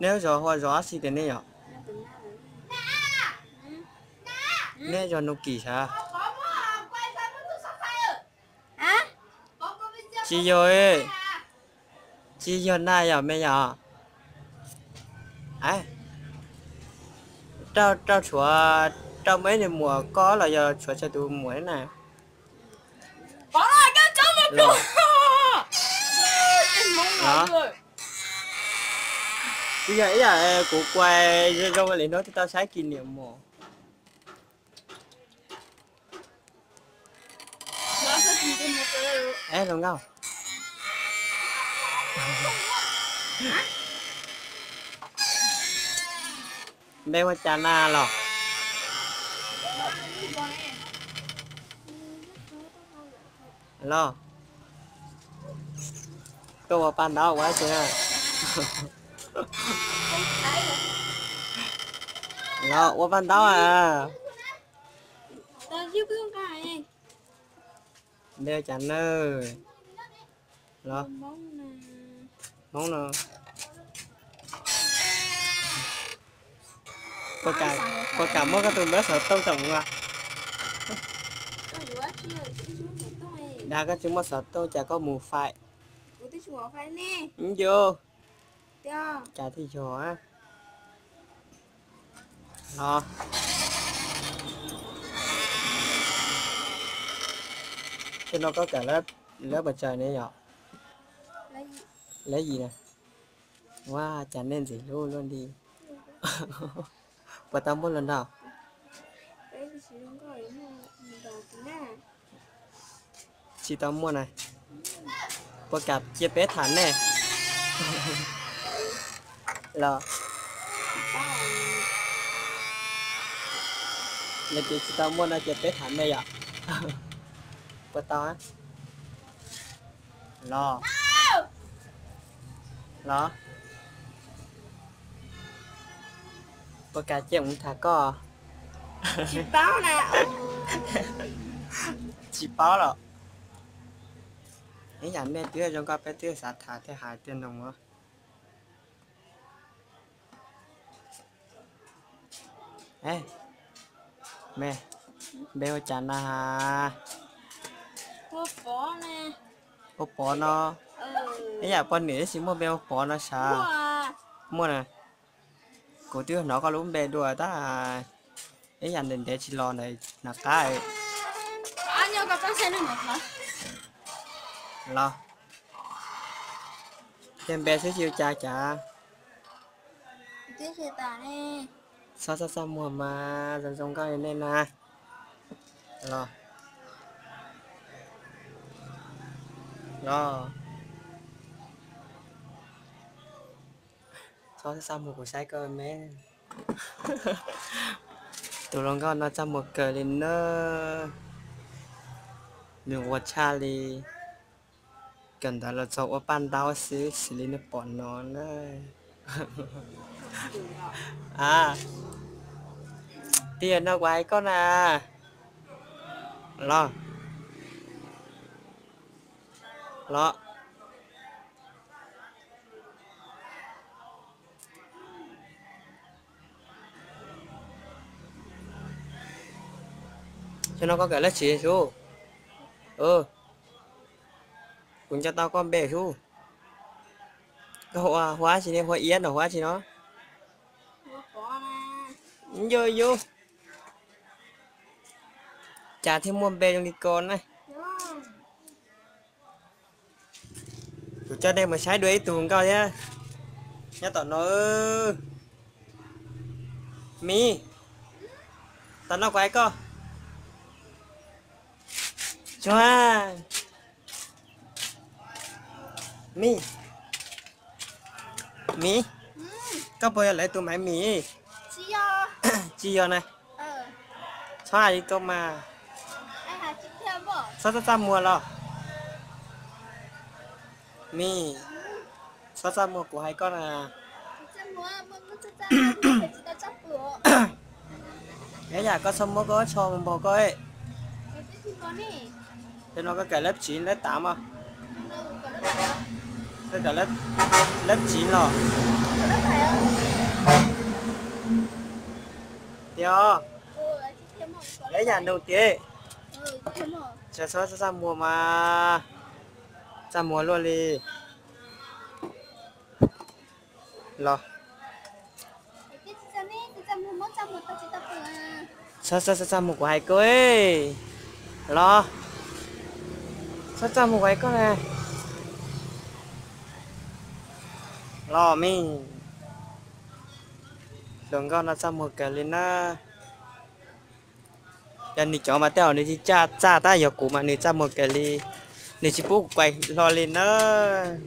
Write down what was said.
Neb zos hu ua zos dab tsi tiag ne yom? Neb zos Nus Kim sav? Tsis yog, tsis yog na yom me yom? Rau tshuav, rau muaj ib niag muam koj los yog tshuav tsawg tus muam na? Twb yog ib yam kuv kuas zoo zoo li hnub twb tau saib kis niam mos. Zoo nkauj. Npe ua cas na los? Los, koj ua paj ntaub ua dab tsi na? Los ua paj ntaub a. Npe ua cas na? Los, Hmoob no. Puas kam muab koj tus npawb xov tooj rau kuv a? Dag koj tsis muaj xov tooj cas koj mus fais? Yus, cas twb yog. Los, tej no koj kawm lab pes tsawg ne yom? Lab yim na. Ua cas nej ntxim hlub luaj li. Puas tau muaj hluas nraug? Tsis tau muaj na. Puas kam cia peb tham nej? Los, yog tias tsis tau muaj no ces peb tham nej yom? Puas tau? Los, los, puas kam cia kuv tham koj? Tsis paub los? Ib yam nej twb zoo nkauj peb twb xav tham thiaj hais tiag noo os. Me, npe ua cas na? Ua Pov no. Ib yam poj niam tab sis muaj npe ua Pov no sav? Muaj na. Kuv twb hnov koj lub npe dua tab ib yam ntev ntev tsis los ntawd na qab. Los, tiag npe xwb tsis ua cas cas. Txhob txaj txaj muag mas zoo zoo nkauj li nej na. Los, los, txhob txaj txaj muag kuv saib koj me. Tus hluas nkauj no txaj muag kawg li na. Nws ua tshaj li. Kawm ntawv los txog ua paj ntaub xwb xws li nej pom no na. A, tiag no kuv hais koj na. Los, los, xyoo no koj kawm lab tsi sub? Kuv nco tau koj npe sub. Koj hu ua dab tsi ne, hu ua Iab no hu ua dab tsi no? Yus yus, cas thiaj muaj npe zoo li ko na. Kuv coj nej mus saib dua ib tug nkauj thiab. Nyob tom no. Miv, tom no kuv hais koj. Tsuag, Miv, Miv, koj puas yog lawv tus Maiv Mis? Tsis yog na. Txhob hais li ko mas. Txhob txaj txaj muag los. Miv, txhob txaj muag kuv hais koj na. Ib yam koj txhob muab koj tsho npaum koj. Ces no koj kawm lab tsiv lab tav mas. Koj cov lab tsiv los tiag, lab yam nug tiag. Txhob txaj muag mas, txaj muag luaj li los. Txhob txaj muag kuv hais koj los, txhob txaj muag kuv hais koj na. Los me hluas nkauj no txaj muag kawg li na. Yog nws cov mas tej zaum nws tsis txaj txaj, tab yog kuv mas nws txaj muag kawg li, nws tsis pub kuv kuais hlo li nawb.